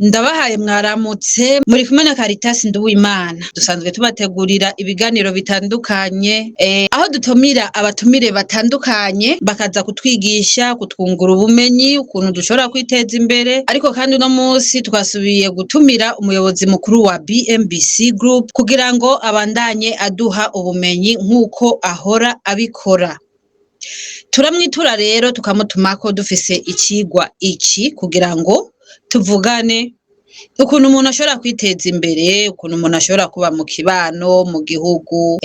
Ndabahaye mwaramutse, muri kumwe na Caritas Nduwimana. Dusanzwe tubategurira ibiganiro bitandukanye, aho dutumira abatumire batandukanye bakaza kutwigisha, kutwungura ubumenyi ukuntu dushobora kwiteza imbere. Ariko kandi uno munsi twasubiye gutumira umuyobozi mukuru wa BMBC Group kugira ngo abandanye aduha ubumenyi nk'uko ahora abikora. Turamwitura rero, tukamutumako dufise icigwa iki kugira ngo tuvugane ukuntu umuntu ashobora kwiteza imbere, ukuntu umuntu ashobora kuba mu kibano, mu gihugu,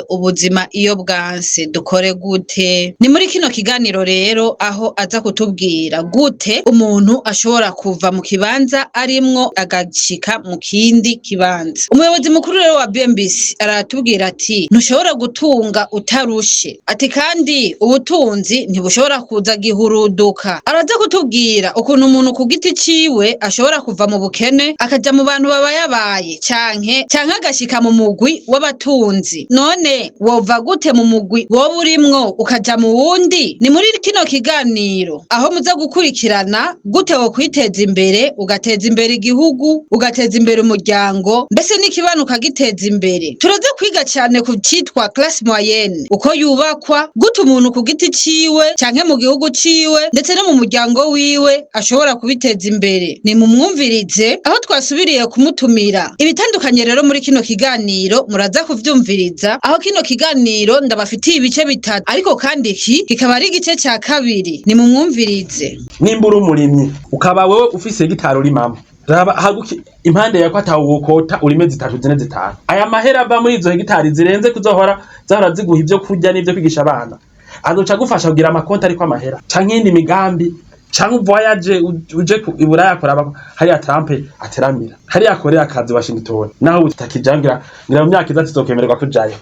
ubuzima iyo bwanse dukore gute. Ni muri kino kiganiro rero aho aza kutubwira gute umuntu ashobora kuva mu kibanza arimwo agashika mu kindi kibanza. Umuyobozi mukuru rero wa BMBC aratubwira ati: "Ntushobora gutunga utarushe", ati kandi ubutunzi ntibushobora kuza gihuruduka. Araza kutubwira ukuntu umuntu ku giti ciwe ashobora kuva mu bukene akaja mu bantu babayabaye, canke agashika mu mugwi w'abatunzi. None wova gute mu mugwi woba urimwo ukaja mu wundi? Ni muri kino kiganiro aho muza gukurikirana gute wo kwiteza imbere, ugateza imbere igihugu, ugateza imbere umuryango, mbese n'ikibano ukagiteza imbere. Turaza kwiga cane ku citwa classe moyenne, uko yubakwa, gute umuntu ku giti ciwe canke mu gihugu ciwe, ndetse no mu muryango wiwe ashobora kubiteza imbere. Ni mumwumvirize aho twasubiriye kumutumira ibitandukanye. Rero muri kino kiganiro muraza kuvyumviriza, aho kino kiganiro ndabafitiye ibice bitatu, ariko kandi iki kikaba ari igice ca kabiri. Ni mumwumvirize. Nimba uri umurimyi, ukaba wewe ufise hegitari urimamwo, raba haguki impande yako atawukota, urime zitatu, zine, zitanu. Aya mahera ava muri izo hegitari zirenze kuzohora zahora ziguha ivyo kurya n'ivyo kwigisha abana, azoca agufasha kugira amakonti ariko amahera, canke iyindi migambi, canke voyage uje i Buraya kuraba hariya Trump ateramira, hariya akorera akazi, Washington, naho utakijayo. Ngira mu myaka iza tuzokwemererwa kujayo.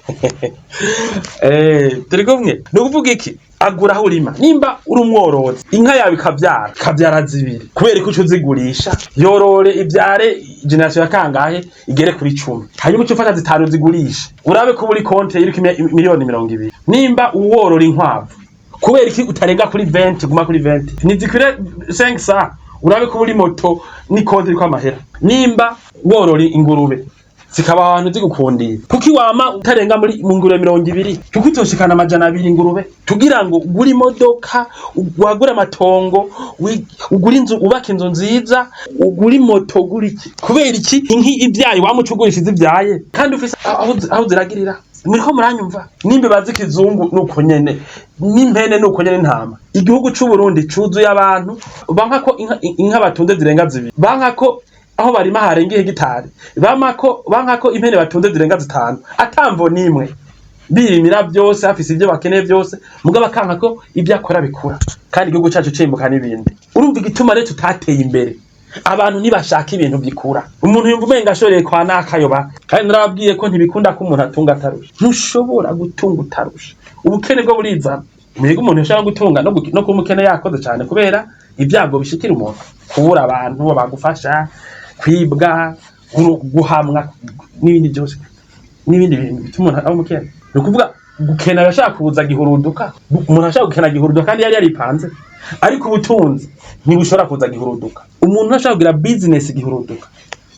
Turi kumwe. Ni ukuvuga iki? Agura aho urima. Nimba uri umworozi, inka yawe ikavyara zibiri, kubera ko uca uzigurisha, yorore ivyare génération ya kangahe, igere kuri 10, hanyuma uce ufata zitanu zigurisha, urabe ko uri konte iriko miliyoni 20. Nimba uworora inkwavu, kubera iki utarenga kuri 20? Guma kuri 20, ntizikwire 5 sa, urabe ko uri moto ni konte iriko amahera. Nimba worora ingurube, zikaba ahantu zigukundiye, kuki wama utarenga muri mu ngurube 20? Kuki utoshikana 200 ingurube, tugira ngo ugure imodoka, wagure amatongo, ugure inzu, ubake inzu nziza, ugure imoto, ugure iki? Kubera iki inki ibyaye wama uca ugurisha izivyaye kandi ufise aho ziragirira? Muriko muranyumva? N'imbeba z'ikizungu nuko nyene, n'impene nuko nyene, intama. Igihugu c'u Burundi cuzuye abantu banka ko inka batunze zirenga zibiri, banka ko aho barima harenga ihegitari, banka ko impene batunze zirenga zitanu, atamvo n'imwe. Birimira byose, hafise ibyo bakeneye byose, mugabo akanka ko ibyo akora bikura, kandi igihugu cacu cimbuka n'ibindi. Urumva igituma rero tutateye imbere? Abantu ntibashaka ibintu bikura. Umuntu yumva umenga ashoreye kwa nakayoba. Kandi narababwiye ko ntibikunda ko umuntu atunga atarusha. Ntushobora gutunga utarusha, ubukene bwo burizana. Mbega umuntu yashobora gutunga no kuba umukene yakoze cyane, kubera ibyago bishikira umuntu, kubura abantu bagufasha, kwibwa, guhamwa n'ibindi byose, n'ibindi bintu bituma umuntu aba umukene. Ni ukuvuga gukena arashaka kuza gihuruduka. Umuntu ashaka gukena gihuruduka kandi yari yaripanze, ariko ubutunzi ntibushobora kuza gihuruduka. Umuntu ntashobora kugira business gihuruduka.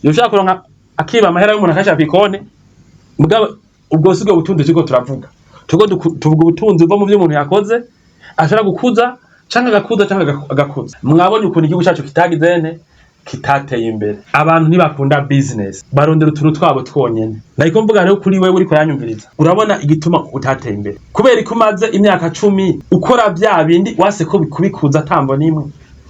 Yoshaka kuronka akiba amahera y'umuntu akashaka kw'ikonte. Mugabo ubwo si bwo butunzi turiko turavuga. Turiko tuvuga ubutunzi buva mu vyo umuntu yakoze, ashobora gukuza canke agakuza canke agakuza. Mwabonye ukuntu igihugu cacu kitagize nte, kitateye imbere. Abantu ntibakunda business, barondera utuntu twabo twonyene. Nariko mvuga rero kuri wewe uriko uranyumviriza, urabona igituma utateye imbere? Kubera ko umaze imyaka 10 ukora vya bindi, wase ko kubikuza atambo n'imwe,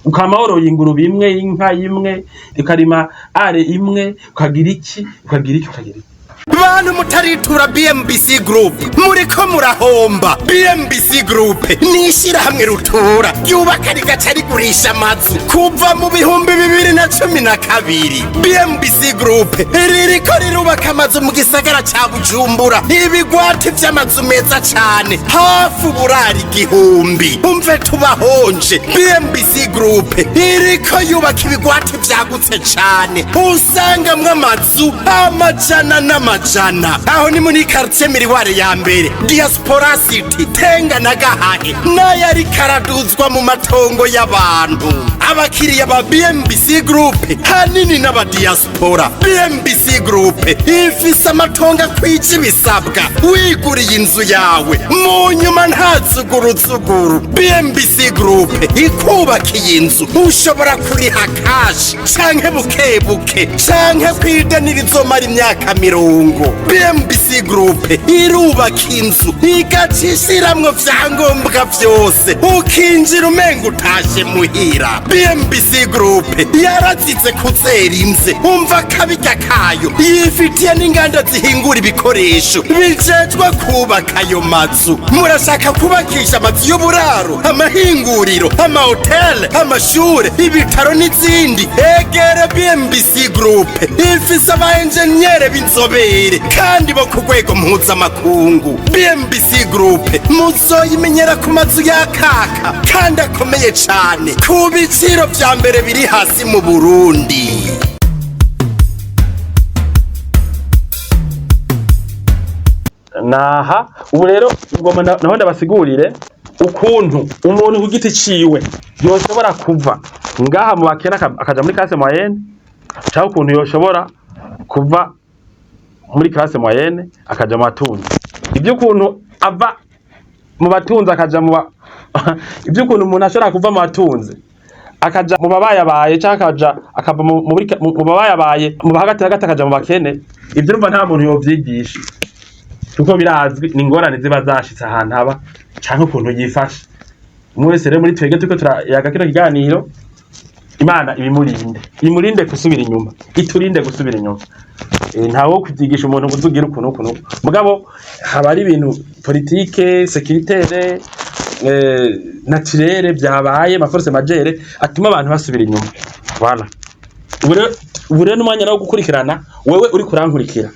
ukama woroye ingurube imwe, inka imwe, ukarima are imwe, ukagira iki, ukagira iki, ukagira iki. Bantu mutaritura BMBC Group, muriko murahomba. BMBC Group ni ishyirahamwe rutura ryubaka rigaca rigurisha amazu kuva mu 2012. BMBC Group ririko rirubaka amazu mu gisagara ca Bujumbura, ibigwati vy'amazu meza cane, hafi uburari 1000. Umve tubahonje, BMBC Group iriko yubaka ibigwati vyagutse cane, usangamwo amazu amajana n'amajana. Aho ni muri quartier Miroir ya mbere, Diaspora City, Tenga na Gahahe, n'ayariko araduzwa mu matongo y'abantu. Abakiriya ba BMBC Group hanini n'abadiaspora. BMBC Group ifise amatongo akwije ibisabwa. Wiguriye inzu yawe mu nyuma, nta zuguruzuguru. BMBC Group ikubakiye inzu, ushobora kuriha cash canke buke buke, canke kwideni rizomara imyaka 50. BMBC Group irubaka inzu, igaca ishiramwo vyangombwa vyose, ukinjira umenga utashe muhira. BMBC Group yarazize kuzera inze, umva kabirya kayo, yifitiye n'inganda zihingura ibikoresho bijejwe kubaka ayo mazu. Murashaka kubakisha amazu y'uburaro, amahinguriro, amahoteli, amashure, ibitaro n'izindi? Egere BMBC Group, ifise aba enjeniyere b'inzobere kandi bo ku rwego mpuzamakungu. BMBC Group muzoyimenyera ku mazu yakaka kandi akomeye cane, ku biciro vya mbere biri hasi mu Burundi. Naha ubu rero ngoma naho ndabasigurire ukuntu umuntu ku giti ciwe yoshobora kuva ngaha mu bakene akaja muri classe moyenne, canke ukuntu yoshobora kuva muri classe moyenne akaja mu batunzi. Ivyo ukuntu ava mu batunzi akaja mu ba ivyo ukuntu umuntu ashobora kuva mu batunzi akaja mu babayabaye, canke akaja akava mu babayabaye, mu hagati hagati, akaja mu bakene, ivyo urumva nta muntu yovyigisha, kuko birazwi, ni ingorane ziba zashitse ahantu aba canke ukuntu yifashe. Umwe wese rero muri twebwe turiko turayaga kino kiganiro, Imana ibimurinde, imurinde gusubira inyuma, iturinde gusubira inyuma. Ntawo kuvyigisha umuntu ngo uzugira ukuntu ukuntu uku. Mugabo haba ari ibintu politike, sécuritaire, naturelle vyabaye, ma force majeure atuma abantu basubira inyuma. Voilà. Ubu rero n'umwanya wo gukurikirana. Wewe uri kurankurikira,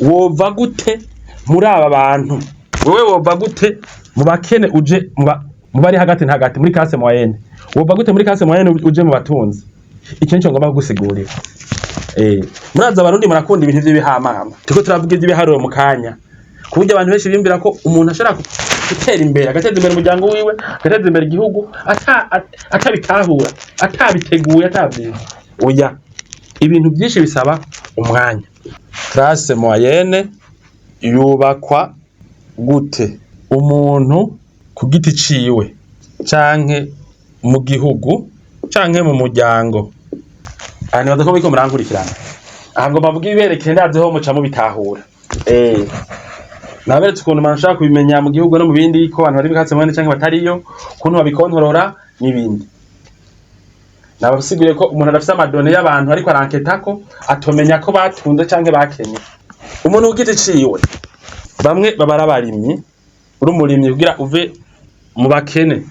wova gute muri aba bantu? Wewe wova gute mu bakene uje mu bari hagati na hagati, muri classe moyenne? Wova gute muri classe moyenne uje mu batunzi? Icyo nico ngomba kugusigurira. Murazi Abarundi murakunda ibintu vy'ibihamama. Turiko turavuga ivy'ibiharuro mu kanya, ku buryo abantu benshi biyumvira ko umuntu ashobora gutera imbere, agateza imbere umuryango wiwe, agateza imbere igihugu, atabitahura, atabiteguye, atavyize. Oya, ibintu byinshi bisaba umwanya. Classe moyenne yubakwa gute, umuntu ku giti ciwe canke mu gihugu canke mu muryango? Aha nibaza ko muriko murankurikirana. Aha ngo bavuge ibiberekeye, ndazi ho muca mubitahura. Naberetse ukuntu umuntu ashobora kubimenya mu gihugu no mu bindi, ko abantu bari muri classe moyenne canke batariyo, ukuntu babikontorora n'ibindi. Nabasiguriye ko umuntu adafise ama données y'abantu ariko aranketa ko atomenya ko batunze canke bakenye. Umuntu ku giti ciwe, bamwe baba ari abarimyi. Uri umurimyi, kugira uve mu bakene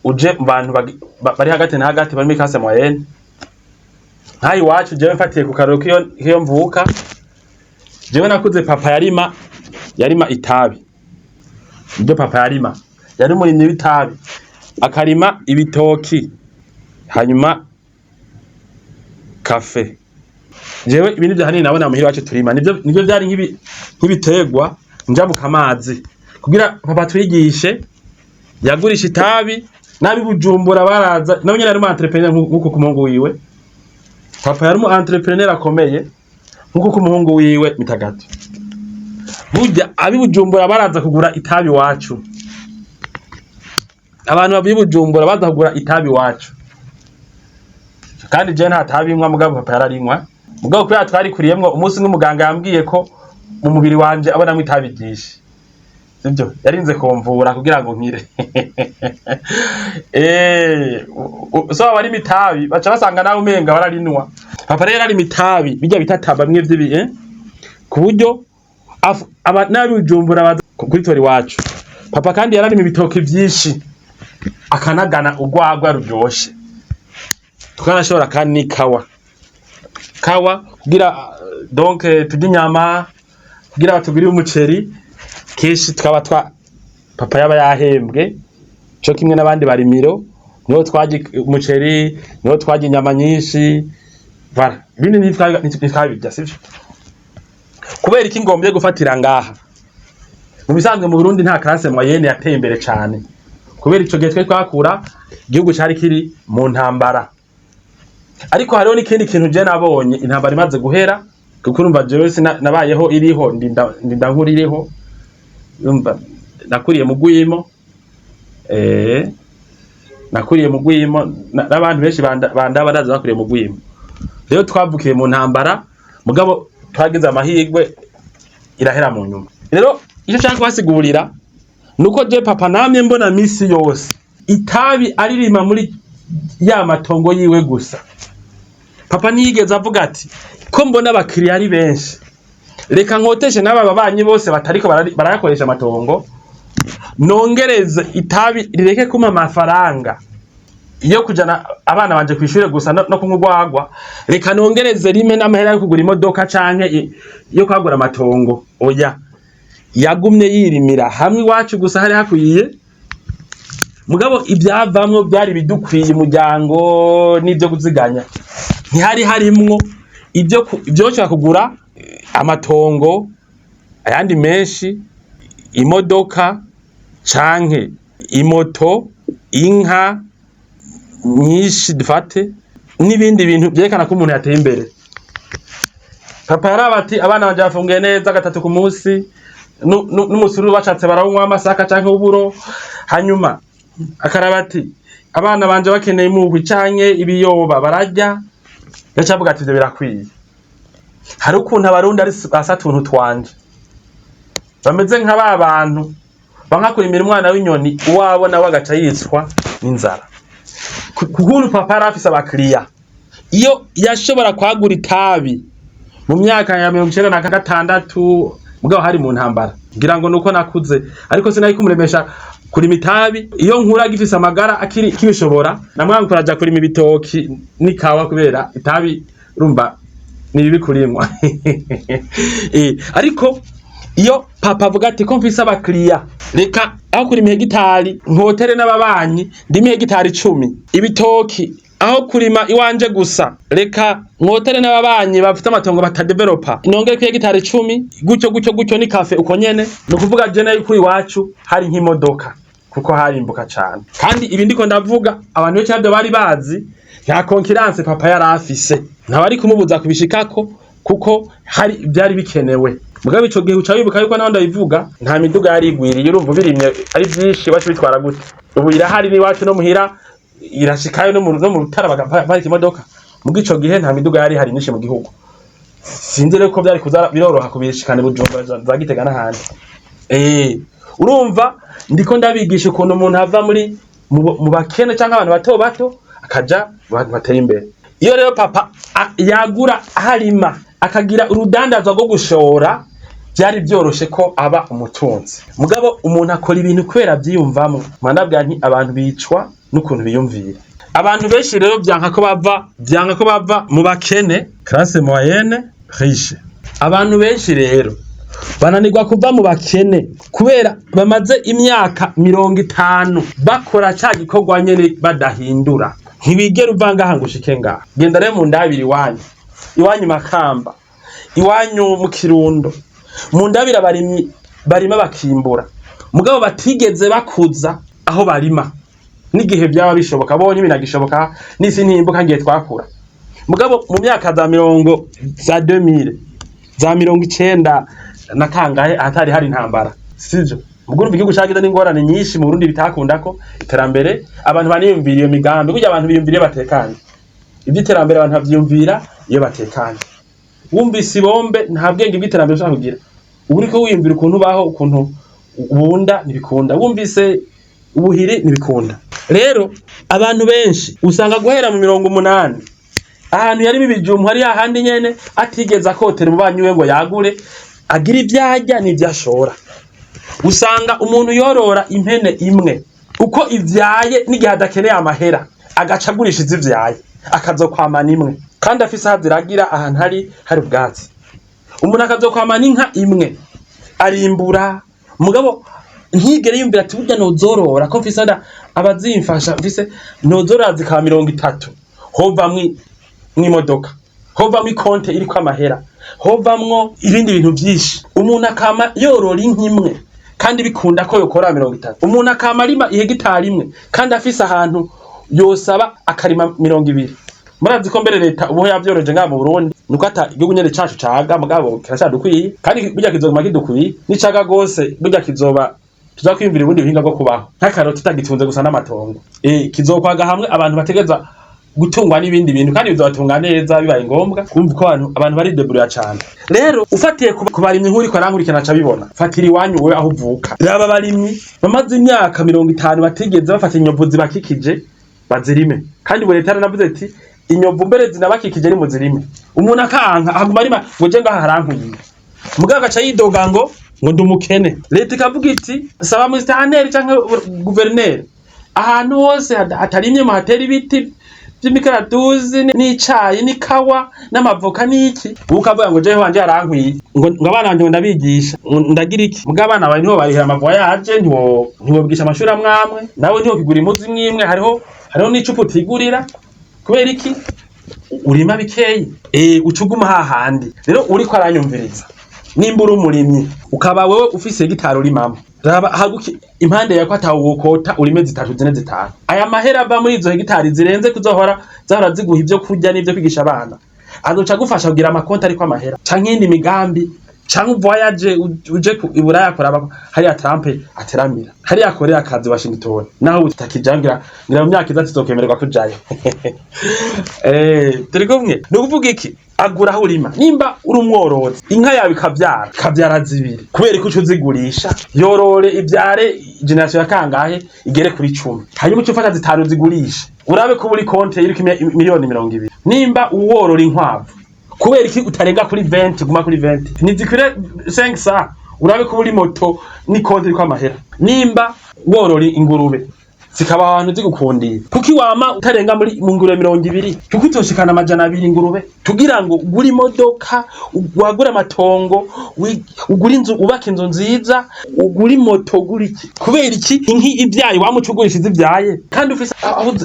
uje mu bantu bari hagati na hagati, bari muri classe moyenne, nk'aha iwacu, jewe mfatiye ku karorero k'iyo mvuka, jewe nakuze papa yarima itabi. Niryo papa yarima, yari umurimyi w'itabi, akarima ibitoki, hanyuma kafe. Jewe ibi nivyo hanini nabona muhira iwacu turima, nivyo vyari nk'ibiterwa njabuka amazi. Kugira papa twigishe, yagurisha itabi n'ab'i Bujumbura baraza. Nawe nyene yari umu entrepreneur nk'uko ku muhungu wiwe. Papa yari umu entrepreneur akomeye nk'uko ku muhungu wiwe Mitagato. Burya ab'i Bujumbura baraza kugura itabi iwacu. Abantu bavuye i Bujumbura baza kugura itabi iwacu. Kandi jewe nta tabi nywa, mugabo papa yararinywa. Mugabo kubera twarikuriyemwo, umunsi umwe umuganga yambwiye ko mu mubiri wanje abonamwo itabi ryinshi, sivyo? Yarinze kumvura kugira ngo nkire. So abarima itabi baca basanga nawe umenga bararinwa. Papa rero yararima itabi birya bita taba, bimwe vy'ibi, ku buryo n'ab'i Bujumbura baza kuritora iwacu. Papa kandi yararima ibitoki vyinshi, akanagana urwagwa ruryoshe, tukanashobora kandi n'ikawa. Kawa kugira donc turye inyama, kugira batugurire umuceri, kenshi tukaba twa papa yaba yahembwe co kimwe n'abandi barimiro, niho twarya umuceri, niho twarya inyama nyinshi. Voilà, ibindi ntitwabirya, sivyo? Kubera iki ngombye gufatira ngaha? Mu bisanzwe mu Burundi nta classe moyenne yateye imbere cane, kubera ico gihe twe twakura igihugu cari kiri mu ntambara. Ariko hariho n'ikindi kintu je nabonye intambara imaze guhera, kuko urumva jewe nabayeho iriho, ndinda nkura iriho, urumva nakuriye mu gwimo, nakuriye mu gwimo, n'abantu benshi bandaba ndazi bakuriye mu gwimo. Rero twavukiye mu ntambara, mugabo twagize amahirwe irahera mu nyuma. Rero icyo nshaka kubasigurira nuko je papa namye mbona misi yose itabi aririma muri ya matongo yiwe gusa. Papa ntiyigeze avuga ati ko mbona abakiriya ari benshi, reka nkoteshe n'aba babanyi bose batariko barayakoresha amatongo, nongereze itabi rireke kumpa amafaranga iyo kujana abana banje kw'ishure gusa no kunywa urwagwa, reka nongereze rimwe n'amahera yo kugura imodoka canke yo kwagura amatongo. Oya, yagumye yirimira hamwe iwacu gusa hari hakwiye, mugabo ivyavamwo vyari bidukwiye umuryango n'ivyo kuziganya. Ntihari harimwo ivyo ivyoshobora kugura amatongo ayandi menshi, imodoka canke imoto, inka nyinshi dufate n'ibindi bintu vyerekana ko umuntu yateye imbere. Papa yaraba ati abana banje bafunguye neza gatatu ku munsi, n'umusururu bashatse barawunywa amasaka canke uburo. Hanyuma akaraba ati abana banje bakeneye imuhwi canke ibiyoba bararya. Yaca avuga ati ivyo birakwiye. Hari ukuntu abarundi ari basa tuntu twanje bameze nka ba bantu banka kurimira umwana w'inyoni, uwabo nawe agaca yicwa n'inzara. Kukuntu papa yari afise abakiriya, iyo yashobora kwagura itabi mu myaka ya 96, mugabo hari mu ntambara, ngira ngo nuko nakuze, ariko sinari kumuremesha kurima itabi. Iyo nkura agifise amagara akiri kibishobora, namwanga aja kurima ibitoki n'ikawa, kubera itabi urumva ni bibi kurimwa. Ariko iyo papa avuga ati ko mfise abakiriya, reka aho kurima hegitari nkotere n'ababanyi ndime hegitari 10, ibitoki aho kurima iwanje gusa reka nkotere n'ababanyi bafite amatongo batadevelopa nongere ku hegitari 10, gutyo gutyo gutyo, ni kafe uko nyene. Ni ukuvuga je nayo kuri iwacu hari nk'imodoka, kuko harimbuka cane. Kandi ibi ndiko ndavuga abantu benshi ntabyo bari bazi, nta concurrence papa yari afise, ntabari kumubuza kubishikako kuko hari byari bikenewe. Mugabo ico gihe uca wibuka yuko naho ndabivuga nta miduga yari igwiriye, urumva ubirimye ari vyinshi iwacu bitwara gute? Ubu irahari n'iwacu no muhira irashikayo, no mu rutara bagaparika imodoka. Muga ico gihe nta miduga yari ihari myinshi mu gihugu, sinzi rero ko vyari kuza biroroha kubishikana i Bujumbura za Gitega n'ahandi. Urumva ndiko ndabigisha ukuntu umuntu ava muri mu bakene canke abantu bato bato akaja mu bantu bateye imbere. Iyo rero papa yagura aharima akagira urudandazwa rwo gushora, vyari vyoroshe ko aba umutunzi. Mugabo umuntu akora ibintu kubera avyiyumvamwo. Mwanabwira nti abantu bicwa n'ukuntu biyumvira. Abantu benshi rero vyanka ko bava mu bakene, classe moyenne, riche. Abantu benshi rero bananirwa kuva mu bakene kubera bamaze imyaka 50 bakora ca gikorwa nyene badahindura. Ntibigera uva ngaha ngo ushike ngaha. Genda rero mu ndabiri iwanyu, iwanyu Makamba, iwanyu mu Kirundo, mu ndabiri abarimyi barima bakimbura, mugabo batigeze bakuza aho barima n'igihe byaba bishoboka bonye binagishoboka n'isi ntimbuka ngiye twakura. Mugabo mu myaka za mirongo za 2000 za 90 na kangahe ahatari hari intambara, sivyo? Mugo urumva igihugu cagize n'ingorane nyinshi mu Burundi, bitakunda ko iterambere abantu baniyumvira iyo migambi. Burya abantu biyumvira iyo batekanye. Ivy'iterambere abantu bavyiyumvira iyo batekanye. Wumvise ibombe nta bwenge bw'iterambere ushobora kugira, uba uriko wiyumvira ukuntu ubaho, ukuntu ubunda, ntibikunda. Wumvise ubuhiri ntibikunda. Rero abantu benshi usanga guhera mu 80 ahantu yari ibijumbu hari hahandi nyene, atigeze akotera umubanyi we ngo yagure agira ivyo arya n'ivyo ashora. Usanga umuntu yorora impene imwe, uko ivyaye n'igihe adakeneye amahera agaca agurisha izivyaye akazokwamana imwe, kandi afise aho aziragira ahantu hari ubwatsi. Umuntu akazokwamana inka imwe arimbura, mugabo ntigere yumvira ati burya nozorora ko mfise nda abazimfasha mfise, nozorora zikaba 30, hovamwo mw'imodoka, hovamwo ikonte iriko amahera, hovamwo ibindi bintu vyinshi. Umuntu akama yorora inka imwe kandi bikunda ko yokora 30. Umuntu akama arima ihegitari imwe kandi afise ahantu yosaba akarima 20. Murazi ko mbere leta ubu yavyoroje ngaha mu Burundi, nuko ata igihugu nyene cacu caga, mugabo kiracadukwiye, kandi burya kizoguma kidukwiye n'icaga gose. Burya kizoba tuza kwiyumvira ubundi buhinga bwo kubaho, nk'akaroti utagitunze gusa n'amatongo, kizokwaga hamwe abantu bategeza gutungwa n'ibindi bintu, kandi bizobatunga neza bibaye ngombwa. Kumva ko abantu barideburira cane. Rero ufatiye ku barimyi, nk'uriko arankurikirana aca abibona, fatira iwanyu wewe aho uvuka, raba abarimyi bamaze imyaka 50 batigeze bafata inyovu zibakikije bazirime. Kandi ubu leta yaranavuze ati inyovu mbere zinabakikije ni muzirime. Umuntu akanka ahaguma arima ngo je ngaha harankwiye, mugabo agaca yidoga ngo ndi umukene. Leta ikavuga iti saba musitanteri canke guverineri ahantu hose hatarimye muhatera ibiti vy'imikaratusi n'icayi n'ikawa n'amavoka n'iki. Ubu ukavuga ngo jewe wanje harankwiye, ngo abana banje ngo ndabigisha, ngo ndagira iki, mugabo abana bawe niho barihira amavoyaje, ntiwobigisha amashuri amwamwe, nawe ntiwokigura impuzu imwe imwe, hariho n'icupa utigurira. Kubera iki urima bikeyi, uca uguma hahandi. Rero uriko aranyumviriza, nimba uri umurimyi ukaba wewe ufise hegitari urimamwo, raba haguki impande yawe ko atawukota, urime zitatu, zine, zitanu. Aya mahera ava muri izo hegitari zirenze kuzohora zahora ziguha ivyo kurya n'ivyo kwigisha abana, azoca agufasha kugira amakonti ariko amahera, canke iyindi migambi, canke voyage uje i Buraya kuraba hariya Trump ateramira, hariya akorera akazi Washington, naho utakijayo, ngira mu myaka iza tuzokwemererwa kujayo. Turi kumwe. Ni ukuvuga iki? Agura aho urima. Nimba uri umworozi, inka yawe ikavyara zibiri, kubera ko uca uzigurisha? Yorore ivyare génération ya kangahe igere kuri 10, hanyuma uce ufata zitanu zigurisha, urabe ko buri konte iriko miliyoni 20. Nimba uworora inkwavu, kubera iki utarenga kuri 20, guma kuri 20, ntizikwire 5 sa, urabe ko buri moto ni konte iriko amahera. Nimba worora ingurube zikaba ahantu zigukundiye, kuki wama utarenga muri mu ngurube 20? Kuki utoshikana 200 ingurube tugira ngo ugure imodoka, wagure amatongo, ugure inzu, ubake inzu nziza, ugure imoto, ugure iki? Kubera iki inki ivyaye wama uca ugurisha izivyaye kandi ufise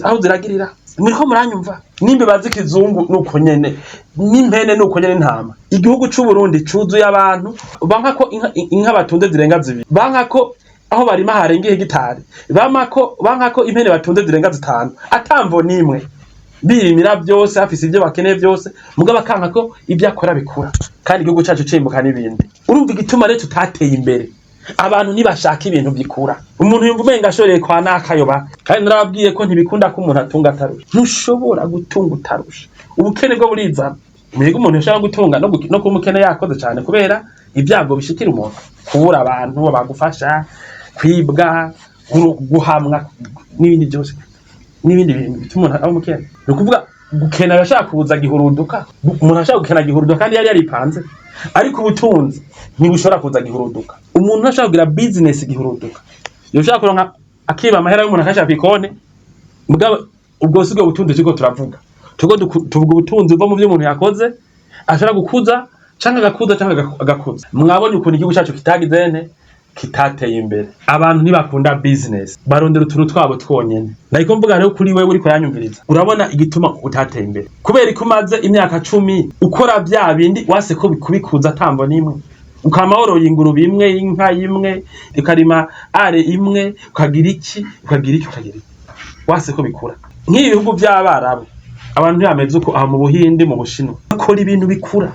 aho ziragirira? Muriko muranyumva? N'imbeba z'ikizungu nuko nyene, n'impene nuko nyene, intama. Igihugu c'u Burundi cuzuye abantu banka ko inka batunze zirenga zibiri, banka ko aho barima harenga hegitari, banka ko impene batunze zirenga zitanu, atamvo n'imwe. Birimira vyose, hafise ivyo bakeneye vyose, mugabo akanka ko ivyo akora bikura, kandi igihugu cacu cimbuka n'ibindi. Urumva igituma rero tutateye imbere? Abantu ntibashaka ibintu bikura. Umuntu yumva umenga ashoreye kwa nakayoba. Kandi narababwiye ko ntibikunda ko umuntu atunga atarusha. Ntushobora gutunga utarusha, ubukene bwo burizana. Mbega umuntu yashobora gutunga no kuba umukene yakoze cyane, kubera ibyago bishikira umuntu, kubura abantu bagufasha, kwibwa, guhamwa n'ibindi byose, n'ibindi bintu bituma umuntu aba umukene. Ni ukuvuga gukena yashaka kuza gihuruduka. Umuntu ashaka gukena gihuruduka kandi yari yaripanze, ariko ubutunzi ntibushobora kuza gihuruduka. Umuntu ntashobora kugira business gihuruduka. Yoshaka kuronka akiba amahera y'umuntu akashaka kwikone. Mugabo ubwo si bwo butunzi turiko turavuga. Turiko tuvuga ubutunzi buva mu vyo umuntu yakoze, ashobora gukuza canke agakuza canke agakuza. Mwabonye ukuntu igihugu cacu kitagize nte, kitateye imbere. Abantu ntibakunda business, barondera utuntu twabo twonyene. Nariko mvuga rero kuri wewe uriko uranyumviriza, urabona igituma utateye imbere? Kubera ko umaze imyaka 10 ukora vya bindi, wase ko kubikuza atambo n'imwe, ukama woroye ingurube imwe, inka imwe, ukarima are imwe, ukagira iki, ukagira iki, ukagira iki, wase ko bikura. Nk'ibi bihugu by'Abarabu abantu ntibameze uko. Aha mu Buhindi, mu Bushinwa, bakora ibintu bikura.